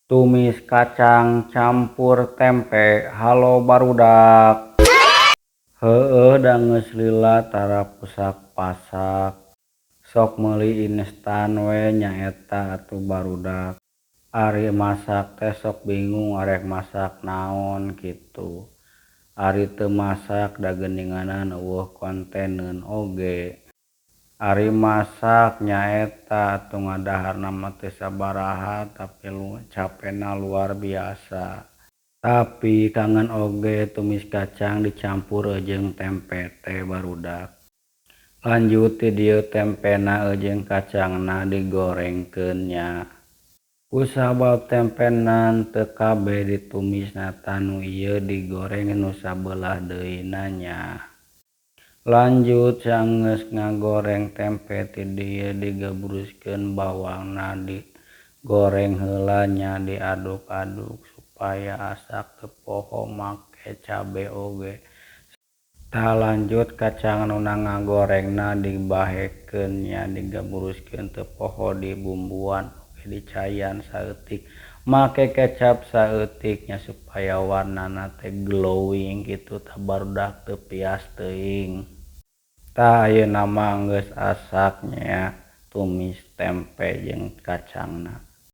Tumis kacang campur tempe. Halo, barudak. Heueuh da geus lila tara pasak-pasak, sok meuli instan we nyaeta atuh, barudak. Ari masak teh sok bingung arek masak naon kitu. Ari teu masak da geuninganan euweuh konteneun oge. Ari masak nyaeta atuh ngadaharna mah teu sabaraha, tapi capena luar biasa. Tapi kangen oge tumis kacang dicampur jeung tempe teh, barudak. Lanjut ti dieu tempena jeung kacangna digorengkeun nya. Kusabab tempena teu kabeh ditumisna, tah nu ieu digoreng nu sabelah deui na nya. Lanjut sanggeus ngagoreng tempe, ti dieu digebruskeun bawangna, digoreng heula nya, diaduk-aduk supaya asak teu poho make cabe oge. Tah, lanjut kacang nu ngagorengna dibahekeun nya, digebruskeun, teu poho dibumbuan oge, dicaian saeutik make kecap saeutik nya, supaya warnana teh glowing kitu tah, barudak, teu pias teuing. Tah, ayeuna mah geus asak nya tumis tempe jeung kacangna.